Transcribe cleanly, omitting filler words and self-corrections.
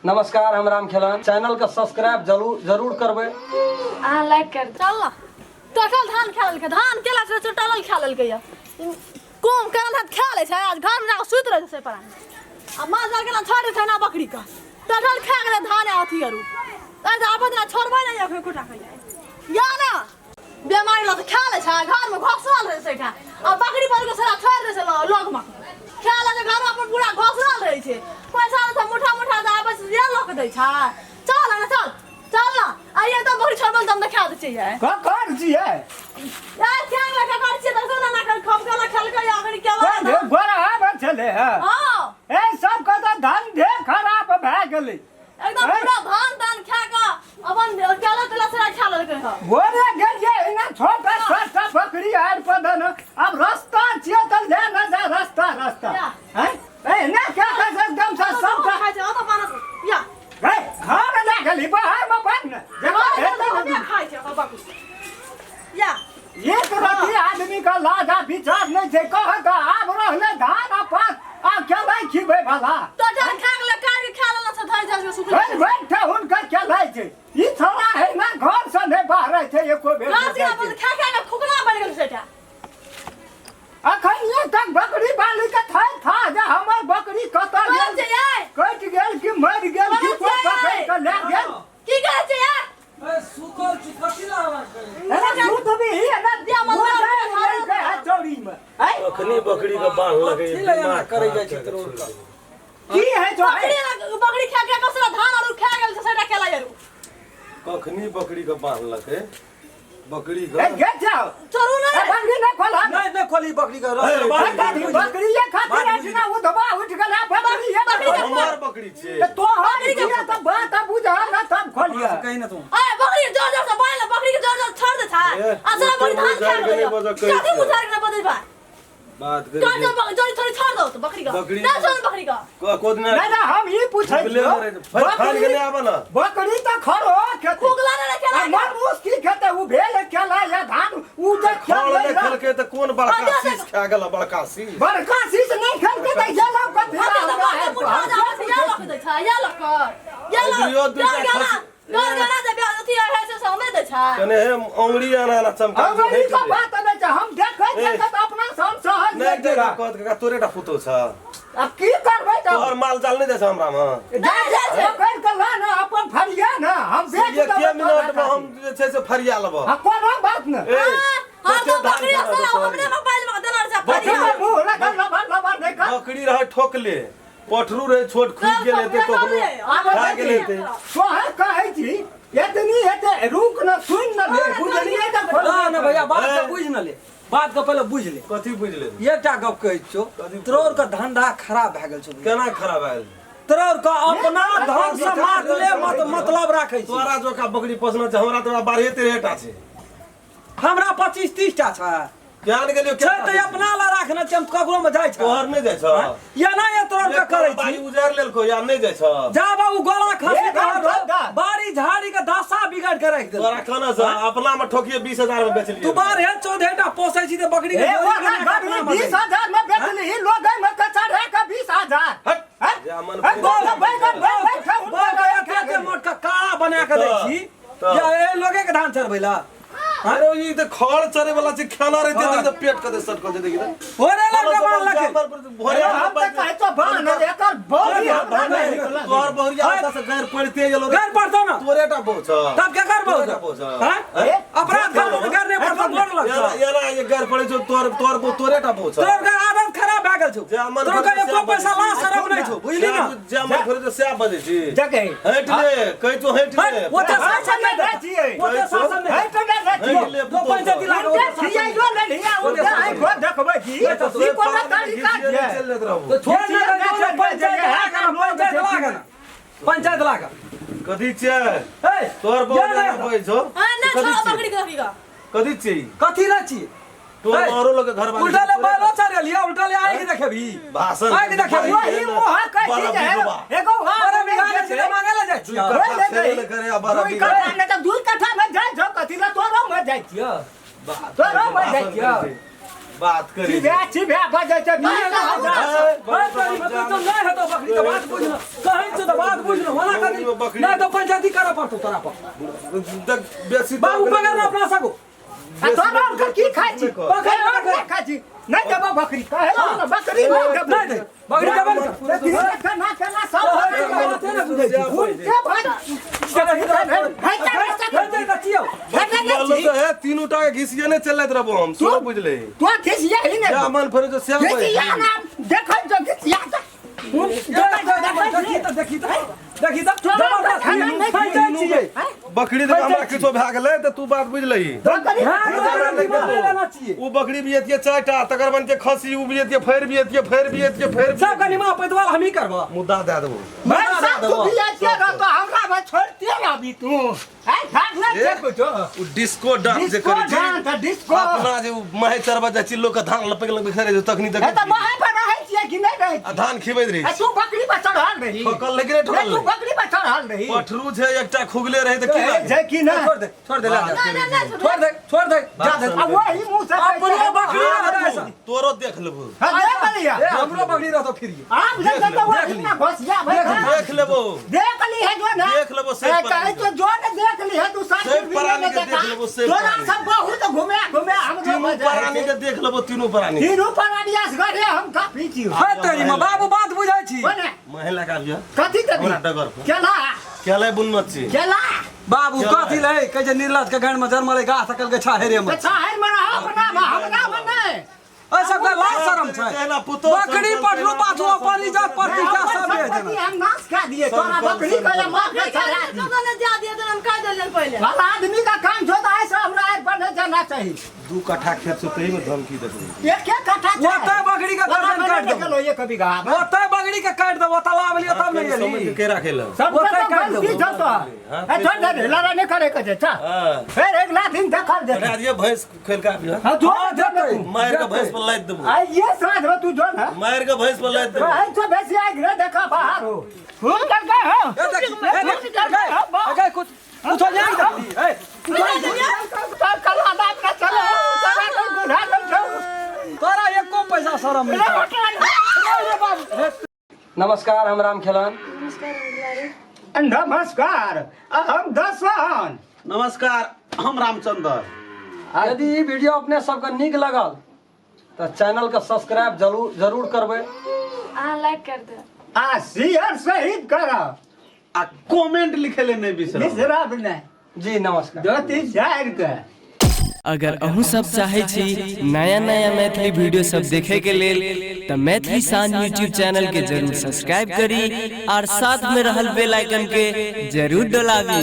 नमस्कार, हम राम खेलन। चैनल के सब्सक्राइब जरूर जरूर करबै। अहाँ लाइक कर। चल ना, टटल धान खा लेलकै, धान केला से टटल खा लेलकै। या कोम केला धान खा लै छै, आज घर में जाके सुति रहै छै परान। आ माल जाल केना छोड़ छै ना, बकरी के टटल खा गेलै धान। आ अथी आरू आज आपन ना छोड़बै नै एखन कुटा के या ना बेमारी लऽ खा लै छै, घर में घोसरल रहै छै आ बकरी पर के सारा छोड़ दै छै लग में खा लै छै। घर में अपन पूरा घोसरल रहै छै। पैसा तऽ मुठा मुठा दऽ आबै छै, जे लऽ के दै छै। चल ना, चल चल ना, आइए तऽ बकरी छोड़बै तऽ हम देखा दै छियै। ककर छियै? यार, क्या लगा कर छियै? देखो ना ना, खम केला खेलकै अखनी केला। कोन ना। गोरा छलै हे? हाँ। ए सब के तऽ धंधे खराब भए गेलै। एकदम पूरा धान तान खा कऽ अपन केला तेला सारा खा लेलकै हँ। भोरे गेलियै एना छोटा छोटा बकरी आर पर धन। आब रस्ता छियै तऽ ले न जा रस्ता रस्ता। या। हैं एना क्या कहै छै एकदम से सबटा खाइ छै ओतऽ पानस या। हे, घर लए गेली, बाहर मे बन जगह हेतै हमे ने। खाइ छै ओतऽ बकरी या। एक रति आदमी के लाजा विचार नहि छै। कह के आब रहलै धान आ पात आ केलै खिबै वाला। तो धान खा गेलै, काट के खा लेलक से धरि धरि के सुखल। भरि भरि ठेहुन के केलै छै। ई छोड़ा है ना, घर से नहि बाहरै छै एको बेर घर नहि से जाइ अपन छै। खा खा के खुकना बनि गेल सेटा। अखन तक बकरी बाली के था था जे हमर बकरी कतऽ करै गेल, छै यार? कटि गेल कि मरि गेल कि करै कोइ छै। पकड़ि के लए गेल। की करै छै यार? ए, सुतल छी, कथी ला आवाज करै? अरे दूध भी ही ना। दिया मन मोजा है चौरी में ऐ। कखनी बकरी के बान्ह लगे। कथी ला एना करै जाइ छी तोर के? की है जो है? बकरी बकरी खा के कसरा धान आरू खा गेल छै सेटा केला यारू। कखनी बकरी के बान्ह लगे बकरी ए के? गेट जाओ। चोरू ए नहीं। बकरी नहीं खोला। नहीं नहीं खोली बकरी के। ए, बकरी बकरी ये खातिर बात आज ना उधवा उठ गेला बकरी ये। बकरी के हमर बकरी छै। ते तोहर छियै तऽ बात बुझा ना तब खोलिए। कही ना तू। अरे, बकरी जोर जोर से बांध ले, बकरी के जोर जोर छोड़ दे छै। ए, आ सारा बकरी धान खा मुझार के गेलै। नहीं बजऽ कहै कथी छै। मुझार के नहीं बजै बा? बात जोर करै जोर जोर थोड़ी छोड़ दो तो बकरी का। बकरी- ना छोड़ बकरी का। को दिन नहीं ना, हम ई पूछै खुगले छियौ। मरे छै। फाड़ फाड़ के नहि आबऽ ना। बकरी तऽ खरो खेतै। खुगला नहीं आ खेला। मनुष की खेतै? उ भेल केला या धान उ जे खड़ खेलै नहि रह। खेलकै तऽ कोन बड़का अच्छा, शीश खा गेल? बड़का शीश। बड़का शीश नहि खेलकै तऽ गेलौ कथी? अरे तो बकरी मुठा जा छै या लक दे छै या लक या लक। अइयो दूटा डर गाना खसी- डर गाना जे अथी है से हमे दे छै। कने हे अंगुरी आना आना चमका। अंगुरी के बात नहि छै, हम देखै छियै तऽ अपना से हम सहज नहि नहि देख छै। कहत काका, तोरे टा पुतोह छ। आब की करबै तऽ? तोहर माल जाल नहि दै छ हमरा मे। जा जा, पकड़ि के ला ने, अपन फरिया ने, हम बेच एके देबै तोरा मिनट मे हम खातिर। जे छै से फरिया लेबऽ। आ कोनो बात नहि। ए, हां कते तो धान बकरी खेलऽ साला तोहर? हमरे मोबाइल में देला छै। बकरी फरिया। मुँह लगल लबर लबर नहि कर। बकरी रहै ठोकले, पठरू रहै छोट, खुजि गेल हेतै कखनो, खा गेल हेतै। तोहर कहै छी एतनी एते रुक न, सुन न ले, बुझलियै तऽ खोल। ना ना भैया, बात ए। के बुझ न ले, बात के पहिले बुझ ले। कथी बुझि ले? एकटा गप कहै छियौ, कथी? तोर के धंधा खराब भए गेल छौ भैया। केना खराब आयल? तोर के अपना धन से मातले मत मतलब राखै छी। तोरा जोका बकरी पोसना छै हमरा, तोरा 12-13 टा छै। हमरा 25-30 टा छै। ज्ञान गेलियो। छै तऽ अपना ला राखने छै, हम ककरो में जाइ छै? तोहर नहि जाइ छ। या ना, ये तोर के करै बाड़ी छी। उजारि लेलको या नहि जाइ छ? जा बाबू, गला खसी ए, तोहर राम, राम। बाड़ी झाड़ी के दशा बिगाड़ के राखि तोरा देलकै। खाना से अपना में ठोकिए 20,000 में बेचलिए। तू 12-14 टा पोसै छी तऽ बकरी के ए जोड़ी ओकरा बना के बकरी अपना में बीस दै। हजार में बेचली, लोगे में के चढ़ा के 20,000। हट। हैं? जे मन हैं, बोल, बैगन, बैगन, बैगन, बड़ के एते एते मोट के काड़ा बना के दै छी। तऽ। या ए लोगे के धान चरबै ला? अरे, ई तऽ खड़ चरे वाला छै, खाना रहते तऽ पेट कते सट कर देखी तऽ। भोरे लग के बाल लगे। भोरे हम तऽ कहै छौ बान्ह, एकर बौरी हमरा नहि निकलल। तोहर बहुरिया ओतऽ से गैर पड़िते गेलो रे। घर पड़तो ना। तोरे टा बहु छ। तब के कर तोरे टा बहु बहु छ। हैं? हैं? अपराध करबो तऽ घर नहि पड़तो, गोर एना लगतो। एना ये गैर पड़ै छौ, तोहर तोहर बहु तोरे टा बहु छ। तोर के आदत खराब भए गेल छौ। जे मन तोर के भरतौ एको सएह पैसा बजै लाज छी। शरम नहि छौ, बुझली ना? जे मन भरतौ सएह बजै छी। जगह। हटि ले, कहै छौ हटि ले। हट, ओते शासन नहि दै छियै। ओते शासन नहि। हटि ने दै छियै। हटि ले, दो पंचायती लाग, ओते शासन छियै नहि। यो ले लिया, उनके आँखि देखबै छी। ई कोनो तरीका छै? चलि जाइत रहबो। तो छोड़ ना, पंचायत लाग ना, पंचायत लाग ना, पंचायत लाग। कथी छियै? ए, तोहर बहु जा ना। एना बजै छौ। हां ना, कथी छोड़ छियै? बकरी के बकरी का। कथी छियै? कथी लै छी? तोहर ए, औरो लोग के घर उल्टा ले बैलो चढ़ेलियै, उल्टा ले आगि देखेबी? भाषण आगि देखेबी? वही मुँह कहै छी जे एगो बड़ा हाथ बिघा लै छी तऽ मांगे ले जाइ छियै। करे आ बड़ा दुई कट्ठा नहि तऽ 2 कट्ठा मे जाइ छौ, कथी लए? तोरो मे जाइ छियौ, तोरो मे जाइ छियौ। बात करी। चिभ्या चिभ्या बजै छै 20,000। बात करी, मतलब तो नहि हेतौ बकरी तऽ बात बुझ न। कहै छियौ तऽ बात बुझ न, ओना। में बकरी नहीं तो पंचायती करे पड़तो तोरा पर। देख बेसी बाबू पकड़ ना अपना सगो। आ तोरा और के की खाइ छी? बकरी और के खाइ छी? नहीं देबो बकरी काहे ना बकरी नहीं देबो। नहीं दे बकरी देबे ने। केना केना सब बाते ना बुझै छी। उनके भाई भाई बोलो तो है तीनों टा के घिसिए ने चलत रहबो हम सुनो बुझले। तो घिसिया ही ने जा मन फरे जो श्याम घिसिया ना देखै जो घिसिया त देखी त देखी त देखी त जबरदस्त पंचायत छियै। बकरी दे हमरा किछो भए गेलै त तू बात बुझलही। उ बकरी भी एतिए चारिटा तकर बन के खसी उ भी एतिए फेर भी एतिए फेर भी एतिए फेर सब कनि मां पैदवाल हमही करबो मुद्दा दे देबो। भाई साहब तू भी एतिए रह तो हमरा में छोड़ते रहबी तू है भाग ना कुछो। उ डिस्को डांस जे करै छै डिस्को अपना जे महे चरबा जाइ छी लोक के धान लपक लपक खेरै छै तखनी तक ए त महे पर रहै छियै कि नहि रहै? आ धान खिबैत रही। आ तू बकरी पर चढ़ल रही। ठोकल लेकिन नहि ठोकल। तू बकरी पर चढ़ल रही। पठरू छै एकटा खुगले रहे त की लागे छै कि ना? छोड़ दे छोड़ दे ला छोड़ दे छोड़ दे जा दे। आ वही मुंह से अपनो बकरी रहता तोरो देख लेबो। हां देख लिया। ए हमरो बकरी रहतो फिर आप जे त वही ना घोसिया भाई देख लेबो। देख ली है जो ना देख लेबो से कहे तो जो ने देख ली है तू साथ प्राणी के देख लेबो से तोरा सब बहुत घुमे घुमे हम तीनों प्राणी के देख लेबो। तीनों प्राणी तीनों प्राणी असगरे हम काफी छी। है तेरी मां बाबू बात बुझै छी। महिला का बिया कथि त हमरा डगर पर केला केला बुनत छी केला बाबू कथि लै कहै छै निर्लज के गांड में जन्मलै गाछ सकल के छाहेरे में छाहेर में रह अपना में हमरा में नहीं। ऐ सब के लाज शरम छै। बकरी पठरू पाछू अपन इज्जत प्रतिष्ठा सब बेच देना। हम नाश कर दिए तोरा बकरी के मार के चला दी। ने जा दिए तो हम कह देलियन पहिले। भला आदमी का काम जो है से हमरा आइ पर नहीं जाना चाहिए। 2 कट्ठा खेत से तही में धमकी देबो। एक एक कट्ठा ओतै बकरी के गर्दन काट देबो। एक बीघा ओतै बकरी के काट देबो तालाब लियो तब नहीं गेली के राखे ल सब ओतै काट गलती देबो। छौ तो ए छोड़ दे लड़ा नहीं करे के छै। फिर एक लाख दिन देखल दे। बैठा दिए भैंस खेल का आबियो। हां जो देतै मार के भैंस पर लाद देबो। आई ये साथ में तू जो ना मार के भैंस पर लाद देबो। आई तो भैंस आई घरे देखा बाहर हो घूम कर गए हो। ए देख ए देख कुछ कुछ जान दे। ए कल आदाब का चलो तोरा एको पैसा शरम नहीं। नमस्कार, हम राम खेलन। नमस्कार, हम दसन। नमस्कार, हम रामचंद्र। यदि ई वीडियो अपने सबके नीक लगल तो चैनल के सब्सक्राइब जरूर जरूर करबै। अहाँ लाइक कर दे आ शेयर सहित करब आ कमेंट लिखे ले नहीं बिसरब। बिसरब नहीं जी। नमस्कार। 2 3 4 के अगर अहूँ सब चाहे छी नया नया मैथिली वीडियो सब देखे के लेल त मैथिली शान यूट्यूब चैनल के जरूर सब्सक्राइब करी और साथ में रहल बेल आइकन के जरूर दबाबी।